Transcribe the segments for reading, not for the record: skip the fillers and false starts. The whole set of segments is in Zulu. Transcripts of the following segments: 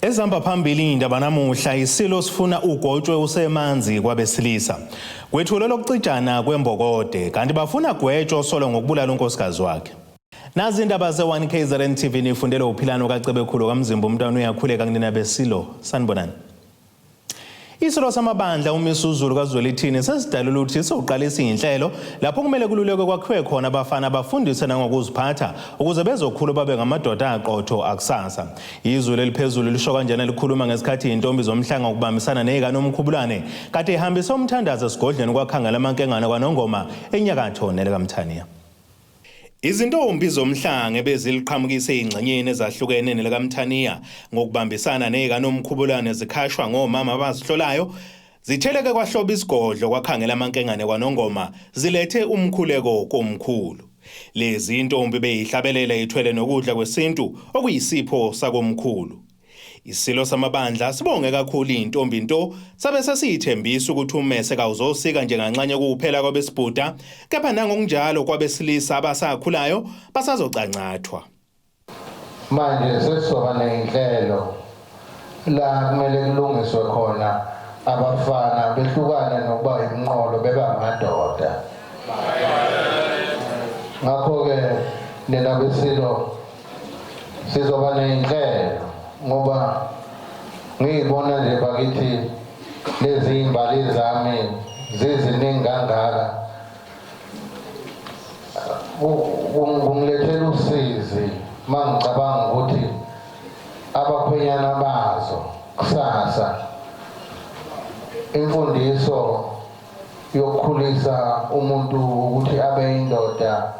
Ezihamba phambili indaba namuhla, isilo sifuna ugotshwe usemanzi kwabesilisa. Kwethulwe lokucijana kwembokode kanti bafuna gwetshwe osolo ngokubulala unkosikazi wakhe. Nazi indaba ze-1 KZN TV nifundele uphilano kaCebekhulu kaMzimba, umntwana uyakhuleka kunina besilo. Sanibonani. Isilo samabandla uMisuzulu kaZwelithini sesidalula ukuthi sewuqalisa iy'nhlelo lapho kumele kululekwe kwakhiwe khona abafana bafundiswe nangokuziphatha ukuze bezokhula babe ngamadoda aqotho akusasa. Izwi leliphezulu lisho kanjena likhuluma ngesikhathi iy'ntombi zomhlanga ngokubambisana ney'kaNomkhubulane kade ihambise umthandazo esigodlweni kwaKhangela amaNkengane kwaNongoma enyakatho nelikaMthaniya. Izintombi zomhlanga ebeziliqhamukise ey'ngxenyeni ezahlukene nelikaMthaniya ngokubambisana ney'kaNomkhubulane zikhashwa ngomama abazihlolayo zitheleke kwahloba isigodlo kwaKhangela amaNkengane kwaNongoma zilethe umkhuleko komkhulu. Lezi ntombi beyihlabelela ithwele nokudla kwesintu okuyisipho sakomkhulu. Isilo samabandla sibonge kakhulu intombi nto sabe sesiyithembisa ukuthi ummese kawuzosika nje nganxanye kuphela kwabesibhuda kepha nangokunjalo kwabesilisa abasakhulayo basazocancathwa. Manje sesizoba ney'nhlelo la kumele kulungiswe khona abafana behlukane nokuba yimnqolo beba amadoda. Ngakho-ke nina beSilo sizoba ney'nhlelo ngoba ngiyibona nje bakithi lezi iy'mbali zami ziziningi kangaka kungilethela usizi uma ngicabanga ukuthi abakhwenyana bazo kusasa imfundiso yokukhulisa umuntu ukuthi abe indoda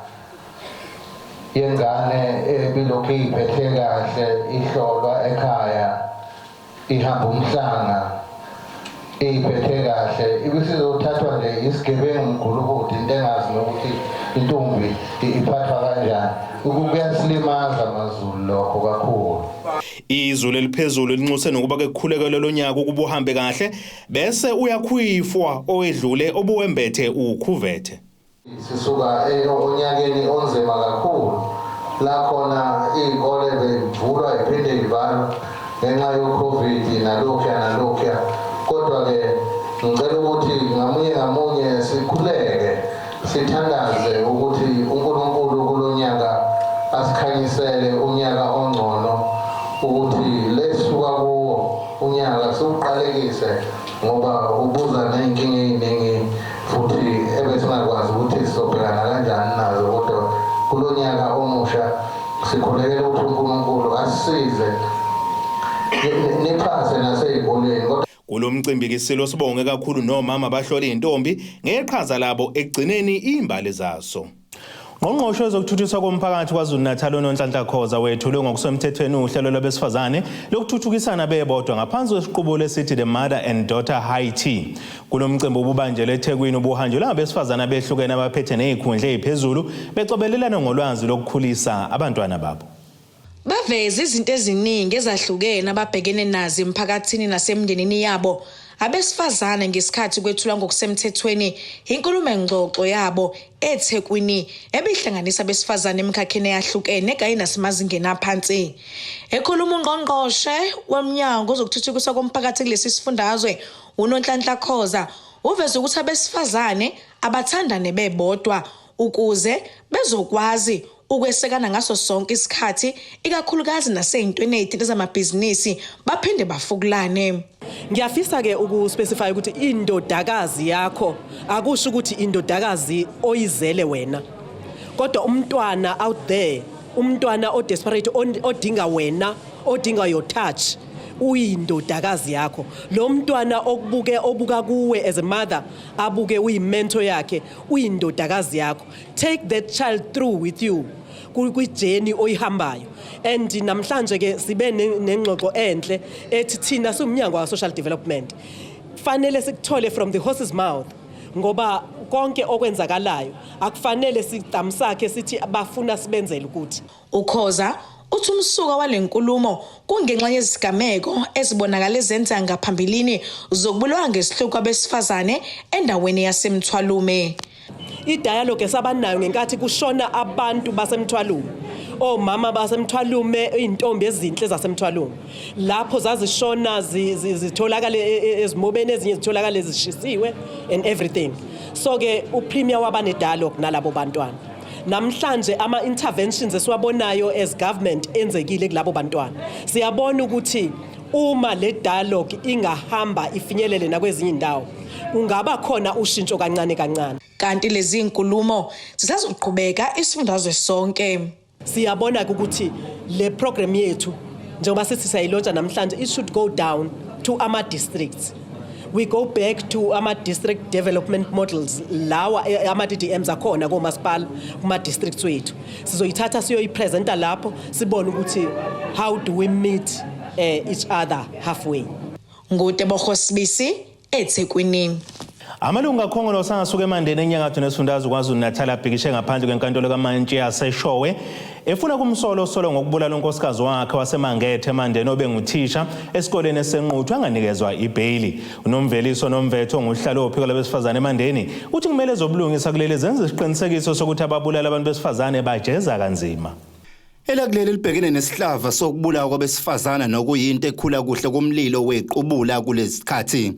yengane ebilokhu iyiphethe kahle ihlolwa ekhaya ihamba umhlanga iyiphethe kahle ibisizothathwa nje isigebengu mgulukudu into engazi nokuthi intombi iphathwa kanjani. Kuyasilimaza maZulu lokho kakhulu. Izulu eliphezulu linxuse nokuba kekukhulekelwe lo nyaka ukuba uhambe kahle bese uyakhwifwa owedlule obuwembethe ukhuvethe. Sisuka onyakeni onzima kakhulu la khona iy'kole beyivulwa iphinde ivalwa ngenxa yo-Covid nalokhuya nalokhuya. Kodwa-ke ngicela ukuthi ngamunye ngamunye sikhuleke sithandaze ukuthi uNkulunkulu kulo nyaka asikhanyisele unyaka ongcono ukuthi lesisuka kuwo unyaka siwuqalekise ngoba ubuza ney'nkinga ey'ningi futhi ebesingakwazi ukuthi sizobhekana kanjani nazo kodwa kulo nyaka omusha sikhulekela ukuthi uNkulunkulu asisize niphase nasey'kolweni kodwa. Kulo mcimbi ke Isilo sibonge kakhulu nomama abahlola iy'ntombi ngeqhaza labo ekugcineni iy'mbali zaso. Ngqongqoshe wezokuthuthukiswa komphakathi KwaZulu-Natal uNonhlanhla Khoza wethule ngokusemthethweni uhlelo lwabesifazane lokuthuthukisana bebodwa ngaphansi kwesiqubulo esithi The Mother and Daughter High Tea. Kulo mcimbi obubanjelwe eThekwini ubuhanjelwe ngabesifazane abehlukene abaphethe nezikhundla eziphezulu becobelelana ngolwazi lokukhulisa abantwana babo. Baveze izinto eziningi ezahlukene ababhekene nazo emphakathini nasemndenini yabo abesifazane ngesikhathi kwethulwa ngokusemthethweni inkulumo-ngxoxo yabo eThekwini ebihlanganisa abesifazane emikhakheni eyahlukene kanye nasemazingeni aphansi. Ekhuluma uNgqongqoshe woMnyango Wezokuthuthukiswa Komphakathi kulesi sifundazwe uNonhlanhla Khoza uveze ukuthi abesifazane abathandane bebodwa ukuze bezokwazi ukwesekana ngaso sonke isikhathi ikakhulukazi nasey'ntweni ey'thinta zamabhizinisi baphinde bafukulane. Ngiyafisa ke ukuspecify ukuthi indodakazi yakho akusho ukuthi indodakazi oyizele wena. Kodwa umntwana out there, umntwana o desperate odinga wena, odinga your touch uyindodakazi yakho. Lo mntwana okubuke obuka kuwe as a mother abuke uyimentor yakhe uyindodakazi yakho. Take that child through with you kwi-journey oyihambayo. And namhlanje ke sibe nengxoxo enhle ethi thina siwumnyango wa social development fanele sikuthole from the horse's mouth ngoba konke okwenzakalayo akufanele sitamsakhe sithi bafuna sibenzele ukuthi. UKhoza uthi umsuka wale nkulumo kungenxa yezigameko ezibonakale zenza ngaphambilini zokubulawa ngesihluku kwabesifazane endaweni yaseMthwalume. I-dialogue esabanayo ngenkathi kushona abantu baseMthwalume. Omama baseMthwalume, izintombi ezinhle zaseMthwalume, lapho zazishona zitholakale ezimobeni, ezinye zitholakale zishisiwe and everything. So ke uPremier waba ne-dialogue nalabo bantwana. Namhlanje ama-interventions esiwabonayo as government enzekile kulabo bantwana, siyabona ukuthi uma le dialogue ingahamba ifinyelele nakwezinye indawo, kungaba khona ushintsho kancane kancane. Kanti lezi nkulumo zisazoqhubeka isifundazwe sonke. Siyabona ukuthi le program yethu, njengoba sithi siyayilauncha namhlanje, it should go down to ama districts. We go back to ama district development models lawa, ama DDMs akhona komasipala kuma districts wethu. Sizoyithatha siyoyipresenta lapho, sibone ukuthi how do we meet each other halfway. NguTebogo Sibisi, eThekwini. Amalungu akhongolose angasuka eMandeni enyakatho nesifundazwe KwaZulu-Natal abhikishe ngaphandle kwenkantolo kamantshi yaseShowe efuna kumsolwa osolwa ngokubulala unkosikazi wakhe waseMangethe eMandeni obenguthisha esikoleni eseNquthu anganikezwa ibheyili. UNomveliso Nomvetho, ongusihlalo wophiko labesifazane eMandeni, uthi kumele ezobulungisa kuleli zenze isiqinisekiso sokuthi ababulala abantu besifazane bajeza kanzima. Elakuleli libhekene nesihlava sokubulawa kwabesifazana, nokuyinto ekhula kuhle komlilo wequbula kulezikhathi.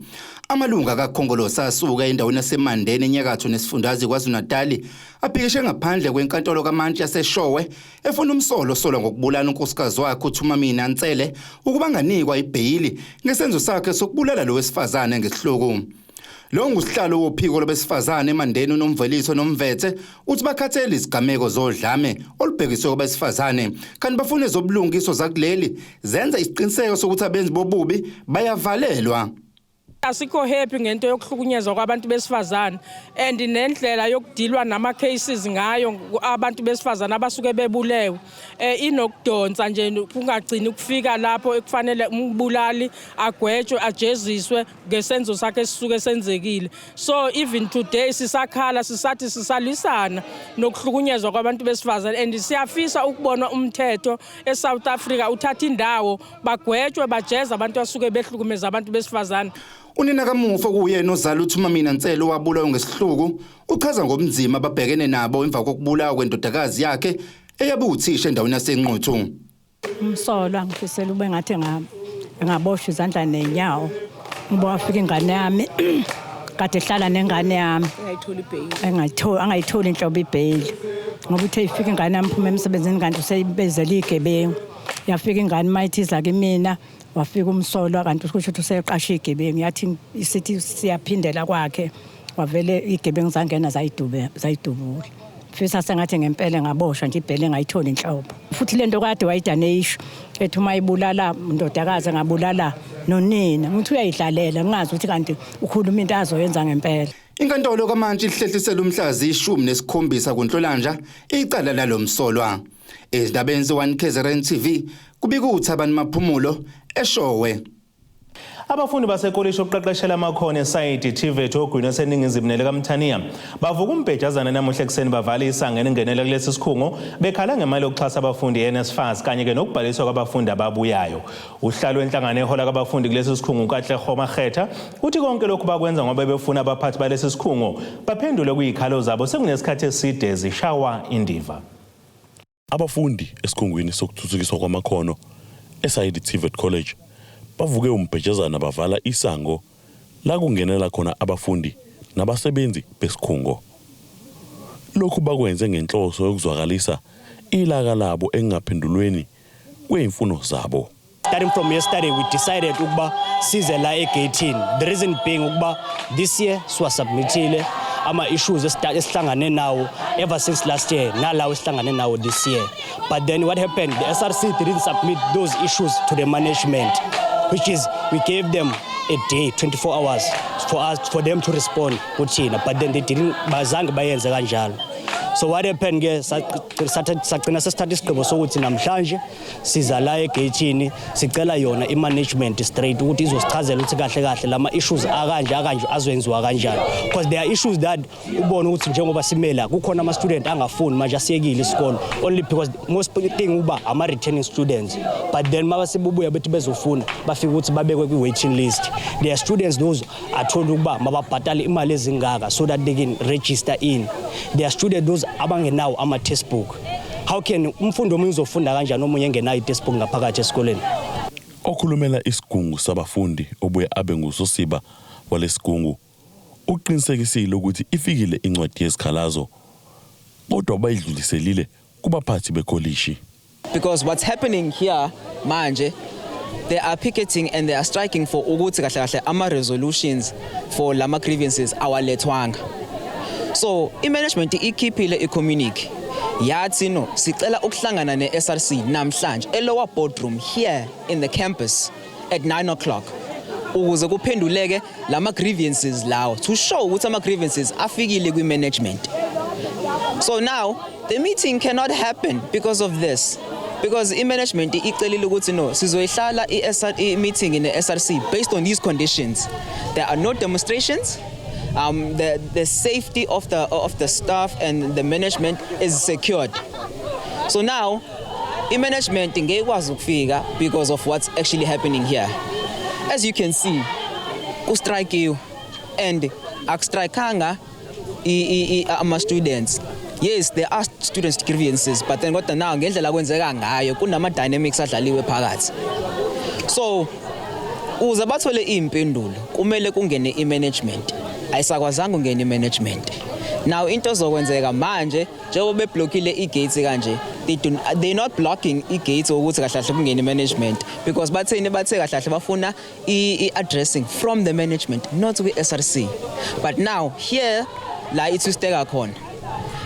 Amalunga kaKhongolose asuka endaweni yaseMandeni enyakatho nesifundazwe KwaZulu-Natal abhikishe ngaphandle kwenkantolo kamantshi yaseShowe efuna umsolwa osolwa ngokubulala unkosikazi wakhe uThumamina Ntsele ukuba anganikwa ibheyili ngesenzo sakhe sokubulala lo wesifazane ngesihluku. Lo ngusihlalo wophiko lobesifazane eMandeni, uNomveliso Nomvethe, uthi bakhathele izigameko zodlame olubhekiswe kwabesifazane, kanti bafuna ezobulungiswa zakuleli zenza isiqiniseko sokuthi abenzi bobubi bayavalelwa. Asikho happy ngento yokuhlukunyezwa kwabantu besifazane and nendlela yokudealwa nama cases ngayo abantu besifazane abasuke bebulewe inokudonsa nje kungagcini ukufika lapho ekufanele umbulali agwetshwe, ajeziswe ngesenzo sakhe esisuke senzekile. So even today sisakhala, sisathi sisalwisana nokuhlukunyezwa kwabantu besifazane and siyafisa ukubona umthetho eSouth Africa uthatha indawo, bagwetshwe, bajeze abantu asuke behlukumeza abantu besifazane. Unina kamufi, okuyena ozala uThumamina Ntsele owabulawa ngesihluku, uchaza ngobunzima ababhekene nabo emva kokubulawa kwendodakazi yakhe eyabe uthisha endaweni yaseNquthu. Umsolwa ngifisela ube ngathi engaboshwa izandla nenyawo, ngoba wafika ingane yami kade ehlala nengane yami engayitholi, angayitholi inhlobo ibheyili, ngoba uthe ifika ingane yami phuma emsebenzini kanti useyibezela igebengu. Yafika ingane mayithi iza kimina, wafika umsolwa, kanti kusho ukuthi useqasha igebengu. Yathi isithi siyaphindela kwakhe, wavele igebengu zangena zayidube, zayidubula. Fisa sengathi ngempela ngaboshwa nje, ibhele engayitholi inhlobo. Futhi lento kade wayidane isho ethi uma ibulala indodakazi ngabulala nonina, ngithi uyayidlalela, ngingazi ukuthi kanti ukhuluma into azoyenza ngempela. Inkantolo kaMantshi ihlehlisela umhla zi-17 kuNhlolanja icala lalomsolwa. Ezindabeni ze-1 KZN TV, kubika uThabani Maphumulo eShowe. Abafundi basekolishi okuqeqeshela amakhono eSayidi TVET ogwini oseningizimu nelikaMthaniya bavuka umbhejazana namuhla ekuseni, bavala isango elingenela kulesi sikhungo, bekhala ngemali yokuxhasa abafundi i-NSFAS kanye-ke nokubhaliswa kwabafundi ababuyayo. Usihlalo wenhlangano ehola kwabafundi kulesi sikhungo, uKatlego Makgetha, uthi konke lokhu bakwenza ngoba befuna abaphathi balesi sikhungo baphendule kuyikhalo zabo sekunesikhathi eside zishawa indiva. Abafundi esikhungwini sokuthuthukiswa kwamakhono eSayidi TVET College bavuke umbhejazana bavala isango la kungenela khona abafundi nabasebenzi besikhungo. Lokhu bakwenze ngenhloso yokuzwakalisa ilaka labo engaphendulweni kwey'mfuno zabo. Starting from yesterday, we decided ukuba size la egate. The reason being ukuba this year siwasubmithile ama-issues esihlangane nawo ever since last year nalawo esihlangane nawo this year. But then what happened, the SRC didn't submit those issues to the management, which is we gave them a day, 24 hours, for us, for them to respond kuthina, but then they didn't, bazange bayenze kanjalo. So what happened ke, sagcina sesithatha isigqibo sokuthi namhlanje siza la egeyithini, sicela yona i-management straight ukuthi izosichazela ukuthi kahle kahle lama issues akanje akanje azoyenziwa kanjani, because there are issues that ubone ukuthi njengoba simela kukhona ama-student angafuni manje, asiyekile isikolo only because most thing ukuba ama-returning students, but then maba sebubuya bethi bezofuna, bafike ukuthi babekwe kwi-waiting list. There are students those athola ukuba mababhatale imali ezingaka so that they can register in. There are students those abangenawo ama-textbook. How can umfundi omunye uzofunda kanjani omunye engenayo i-textbook ngaphakathi esikoleni? Okhulumela isigungu sabafundi obuye abe ngusosiba walesigungu uqinisekisile ukuthi ifikile incwadi yezikhalazo kodwa bayidluliselile kubaphathi bekolishi. Because what's happening here manje, they are picketing and they are striking for ukuthi kahle kahle ama resolutions for lama grievances awalethwanga. So i-management ikhiphile i-communique yathi no, sicela ukuhlangana ne-SRC namhlanje e-lower boardroom here in the campus at 9 o'clock ukuze kuphenduleke lama grievances lawo, to show ukuthi ama grievances afikile kwi-management. So now the meeting cannot happen because of this, because i-management icelile ukuthi no, sizoyihlala i-meeting ne-SRC based on these conditions. There are no demonstrations. The safety of the staff and the management is secured. So now i-management ngeke ikwazi ukufika because of what's actually happening here. As you can see, kustrikiwe and akustrikanga ama students. Yes, there are students grievances, but then kodwa now ngendlela kwenzeka ngayo kunama dynamics adlaliwe phakathi. So uze bathole impendulo kumele kungene i-management. Ayisakwazanga ungena i-management. Now into ezokwenzeka manje njengoba beblockile i-gates kanje, they're not blocking i-gates ukuthi kahle kahle kungene i-management, because batheni bathe kahle kahle bafuna i-addressing from the management, not kwi-SRC. But now here la ithusteka khona,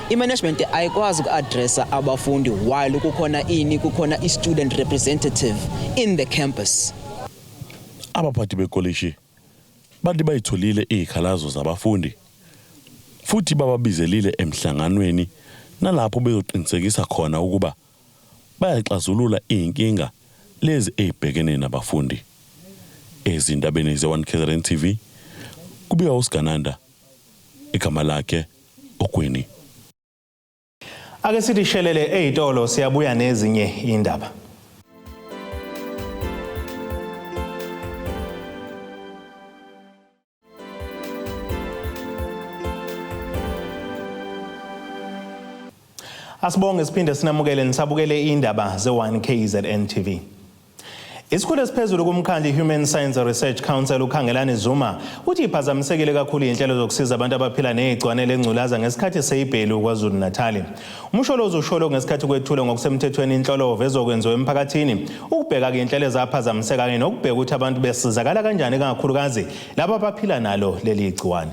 i-management ayikwazi uku-addressa abafundi while kukhona ini, kukhona i-student representative in the campus. Abaphathi bekolishi bathi bayitholile izikhalazo zabafundi futhi bababizelile emhlanganweni nalapho bezoqinisekisa khona ukuba bayaxazulula izinkinga lezi ezibhekene nabafundi. Ezindabeni ze-1 KZN TV kubika uSigananda, igama lakhe Ogweni. Ake sithi shelele eyitolo, siyabuya nezinye indaba. Asibonge siphinde sinamukele nisabukele indaba ze-1 KZN TV. Isikhulu esiphezulu kumkhandlu Human Science Research Council uKhangelani Zuma uthi iphazamisekile kakhulu inhlelo zokusiza abantu abaphila negciwane lengculaza ngesikhathi seyibhelu KwaZulu Natal. Umsholozi usholo ngesikhathi kwethulwa ngokusemthethweni inhlolovo ezokwenziwa emphakathini ukubheka ke inhlelo ezaphazamiseka kanye nokubheka ukuthi abantu besizakala kanjani kakhulukazi laba abaphila nalo leli gciwane.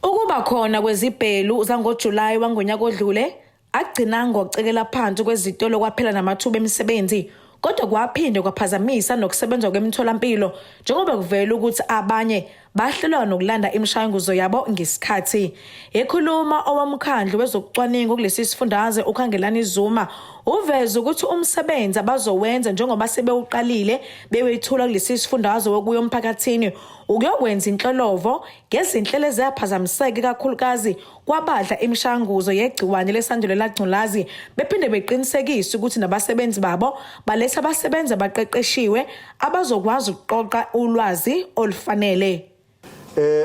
Ukuba khona kwezibhelu zangoJulayi wangonyaka odlule agcina ngokucekela phansi kwezitolo kwaphela namathuba emisebenzi, kodwa kwaphinde kwaphazamisa nokusebenza kwemitholampilo njengoba kuvela ukuthi abanye bahlelwa nokulanda imishanguzo yabo ngesikhathi. Ekhuluma owomkhandlu wezokucwaningo kulesi sifundazwe uKhangelani Zuma uveze ukuthi umsebenzi abazowenza njengoba sebewuqalile bewethula kulesi sifundazwe wokuya emphakathini ukuyokwenza inhlolovo ngezinhlelo eziyaphazamiseka kakhulukazi kwabadla imishanguzo yegciwane lesandulela ngculazi, bephinde beqinisekise ukuthi nabasebenzi babo baletha abasebenzi abaqeqeshiwe abazokwazi ukuqoqa ulwazi olufanele.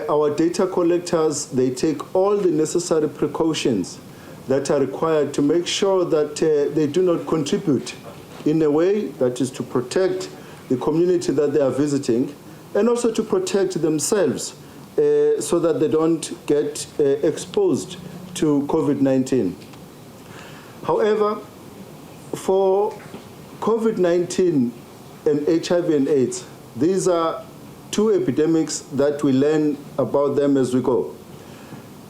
Our data collectors, they take all the necessary precautions that are required to make sure that they do not contribute in a way that is to protect the community that they are visiting and also to protect themselves so that they don't get exposed to COVID-19. However, for COVID-19 and HIV and AIDS, these are two epidemics that we learn about them as we go.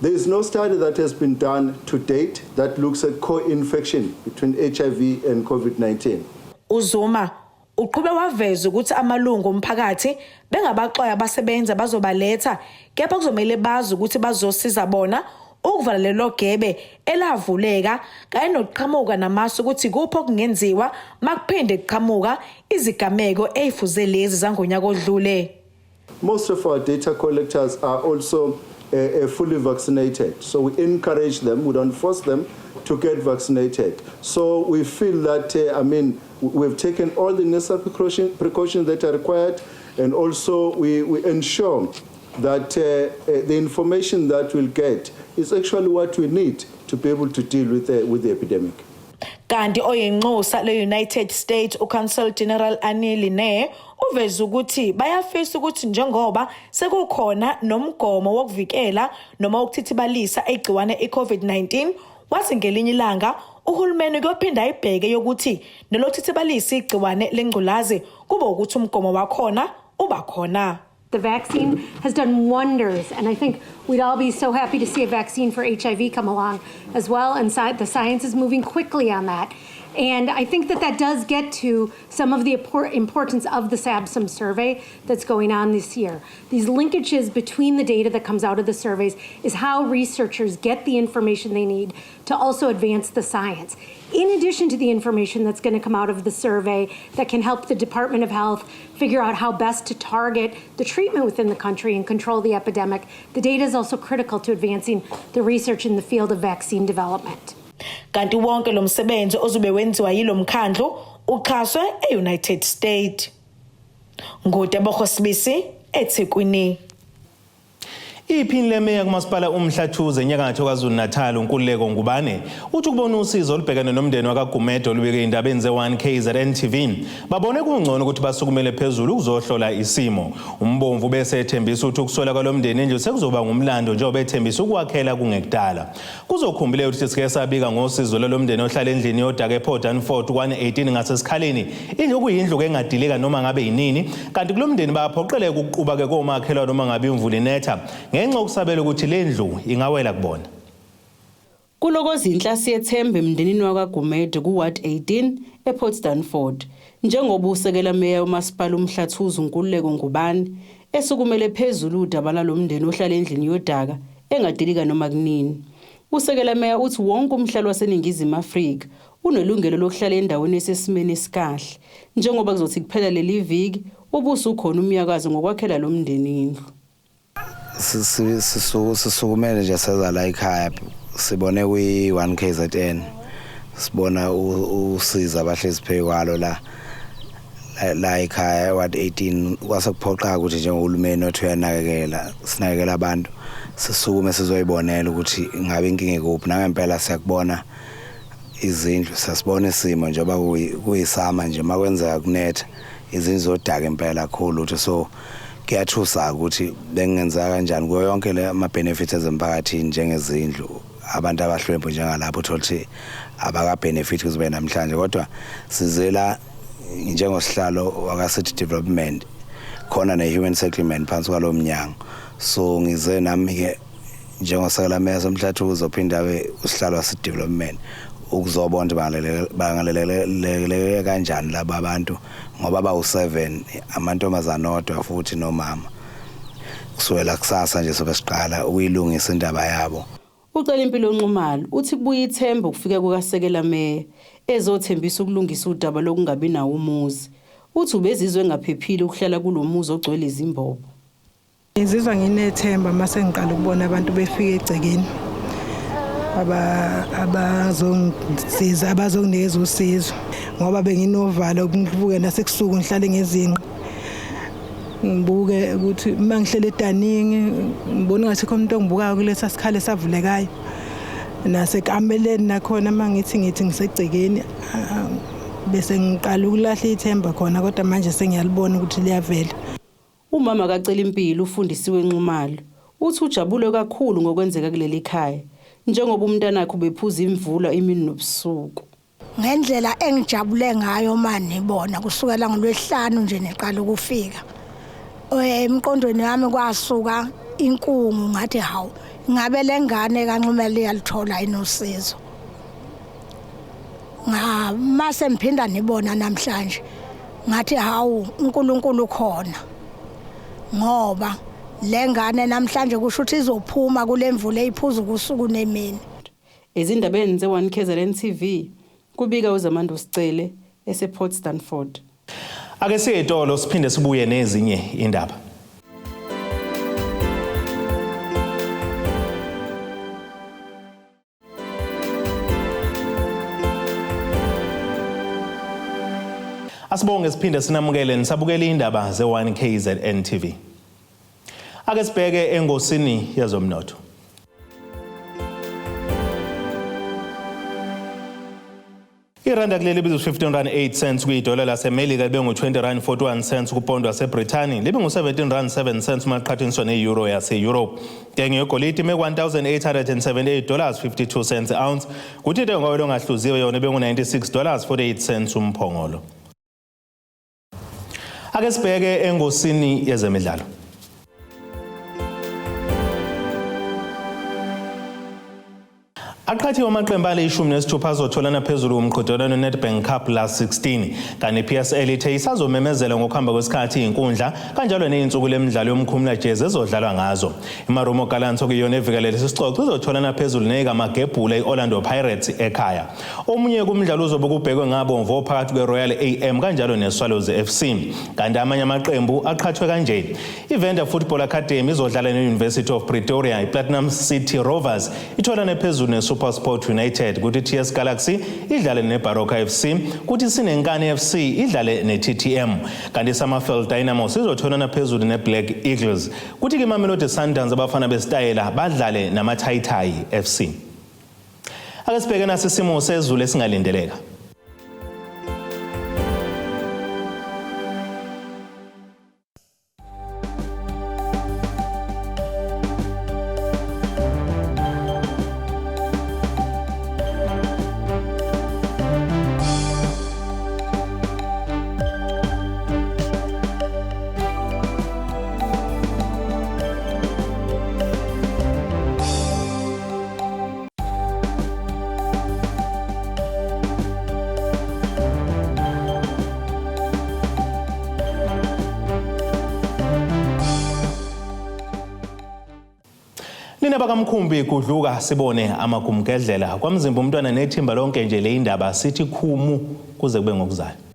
There is no study that has been done to date that looks at co-infection between HIV and COVID-19. Uzuma uqhube waveza ukuthi amalungu omphakathi bengabaxwaya abasebenza bazobaletha, kepha kuzomele bazi ukuthi bazosiza bona ukuvala lelo gebe elavuleka kanye nokuqhamuka namasu ukuthi kuphi okungenziwa makuphinde kuqhamuka izigameko ezifuze lezi zangonyaka odlule. Most of our data collectors are also fully vaccinated. So we encourage them, we don't force them to get vaccinated. So we feel that, we've taken all the necessary precautions that are required, and also we ensure that the information that we'll get is actually what we need to be able to deal with the epidemic. Kanti oyinxusa le-United States uConsul General Anil Nair uveze ukuthi bayafisa ukuthi njengoba sekukhona nomgomo wokuvikela noma ukuthithibalisa igciwane i-COVID-19, wathi ngelinye ilanga uhulumeni kuyophinda ayibheke yokuthi nelothithibalisa igciwane lengculazi kube ukuthi umgomo wakhona uba khona. The vaccine has done wonders, and I think we'd all be so happy to see a vaccine for HIV come along as well. And the science is moving quickly on that. And I think that that does get to some of the importance of the SABSUM survey that's going on this year. These linkages between the data that comes out of the surveys is how researchers get the information they need to also advance the science. In addition to the information that's going to come out of the survey that can help the Department of Health figure out how best to target the treatment within the country and control the epidemic, the data is also critical to advancing the research in the field of vaccine development. Kanti wonke lo msebenzi ozobe wenziwa yilo mkhandlu uxhaswe e-United States. NguTebogo Sibisi, eThekwini. Iphini lemeya kumasipala uMhlathuze enyakatho KwaZulu-Natal uNkululeko Ngubane uthi ukubona usizo olubhekene nomndeni wakaGumede olubike indabeni ze-1 KZN TV babone kungcono ukuthi basukumele phezulu ukuzohlola isimo. Umbomvu bese ethembisa ukuthi ukuswela kwalomndeni indlu sekuzoba ngumlando njengoba ethembisa ukwakhela kungekudala. Kuzokhumbuleka ukuthi sike sabika ngosizo lolomndeni ohlala endlini yodaka ePort Danford 118 ngasesikhaleni, indlu kuyindlu engadilika noma ngabe yinini, kanti kulomndeni bayaphoqeleka ukuquba-ke komakhelwane noma ngabe imvula inetha ngenxa yokusabela ukuthi le ndlu ingawela kubona. Kulokoza inhlasi yethemba emndenini wakwaGumede ku-Ward 18 ePort Stanford, njengoba usekela meya umasipala uMhlathuze uNkululeko Ngubane esukumele phezulu udaba lalo mndeni ohlala endlini yodaka engadilika noma kunini. Usekela meya uthi wonke umhlali waseNingizimu Afrika unelungelo lokuhlala endaweni esesimeni esikahle, njengoba kuzothi kuphela leli viki ubusukhona umnyakazo ngokwakhela lo mndeni indlu. Sisukumele nje seza la ekhaya, sibone kwi-1 KZN, sibona usiza abahlezi phezu kwalo la ekhaya ward 18. Kwase kuphoqa ukuthi njengohulumeni othi uyanakekela, sinakekela abantu, sisukume sizoyibonela ukuthi ngabe inkinga ikuphi. Nangempela siyakubona izindlu, siyasibona isimo njengoba kuyisama nje, makwenzeka kunetha izindlu zodaka impela kakhulu ukuthi so kuyathusa ukuthi bengenzeka kanjani kuyo yonke le ama-benefits ezemphakathini njengezindlu, abantu abahlwempu njengalapho uthola ukuthi abaka-benefit kuze namhlanje. Kodwa sizela njengosihlalo waka-city development khona ne-human settlement phansi kwalo mnyango, so ngize nami-ke njengosekela meya soMhlathuze uzophinda abe usihlalo wase development ukuzobona ukuthi bangaleleke kanjani laba abantu, ngoba bawu-7 amantombazane odwa futhi nomama. Kusukela kusasa nje sobe siqala ukuyilungisa indaba yabo. Ucela Nxumalo uthi kubuye ithemba ukufika kukasekela meya ezothembisa ukulungisa udaba lokungabi nawo umuzi. Uthi ubezizwe engaphephile ukuhlala kulo muzi ogcwele izimbobo. Ngizizwa nginethemba mase ngiqala ukubona abantu befika egcekeni abazongisiza, abazonginikeza usizo, ngoba benginovalo ngivuke nasekusuku ngihlale ngezinqa, ngibuke ukuthi uma ngihlele edaningi ngibona ngathi khona umuntu ongibukayo kulesa sikhala esavulekayo, nasekameleni nakhona uma ngithi ngisegcekeni bese ngiqala ukulahla ithemba khona, kodwa manje sengiyalibona ukuthi liyavela. Umama kacela impilo ufundisiwe Nxumalo uthi ujabule kakhulu ngokwenzeka kuleli khaya, njengoba umntanakhe ubephuza imvula imini nobusuku. Ngendlela engijabule ngayo manibona kusukela ngolwesihlanu nje neqala ukufika emqondweni wami kwasuka inkungu, ngathi hawu, ngabe lengane kaNxumalo iyalithola inosizo. Mase ngiphinda nibona namhlanje ngathi hawu, uNkulunkulu khona, ngoba lengane namhlanje kusho ukuthi izophuma kule mvula eyiphuza kusuku nemini. Ezindabeni ze-1 KZN TV kubika uZamando Sicele esePort Stanford. Ake siye etolo siphinde sibuye nezinye indaba. Asibonge siphinde sinamukele nisabukela indaba ze-1 KZN TV. Ake sibheke engosini yezomnotho. Iranda kuleli libiza 15 rand 8 cents kwidola laseMelika, libe ngu-20 rand 41 cents kupondo waseBrithani, libe ngu-17 rand 7 cents uma liqhathaniswa ne-euro yase-Europe. Intengo yegolide ime 1878 dollars 52 cents ounce, kuthi intengo kawele ongahluziwe yona ibe ngu-96 dollars 48 cents umphongolo. Ake sibheke engosini yezemidlalo. Aqhathiwe amaqembu alishumi nesithupha azotholana phezulu kumqhudelwano Nedbank Cup Last 16, kanti i-PSL ithe isazomemezela ngokuhamba kwesikhathi izinkundla kanjalo nezinsuku lemidlalo yomkhumulajezi ezodlalwa ngazo. IMarumo Gallants, okuyiyona evikele lesi sicoco, izotholana phezulu neyikamagebhula i-Orlando Pirates ekhaya. Omunye kumdlalo uzobe kubhekwe ngabomvu ophakathi kwe-Royal AM kanjalo neSwallows FC. Kanti amanye amaqembu aqhathwe kanje: iVenda Football Academy izodlala ne-University of Pretoria, iPlatinum City Rovers itholane phezulu neSuperSport United, kuthi TS Galaxy idlale neBaroka FC, kuthi Sinenkani FC idlale ne-TTM, kanti iSummerfield Dynamos izotholana phezulu neBlack Eagles, kuthi-ke iMamelodi Sundowns, abafana besitayela, badlale namaThayithayi FC. Ake sibheke nasi isimo sezulu esingalindeleka. Nina bakamkhumbi kudluka sibone amagumgedlela kwamzimba umntwana nethimba lonke nje le indaba, sithi khumu kuze kube ngokuzayo.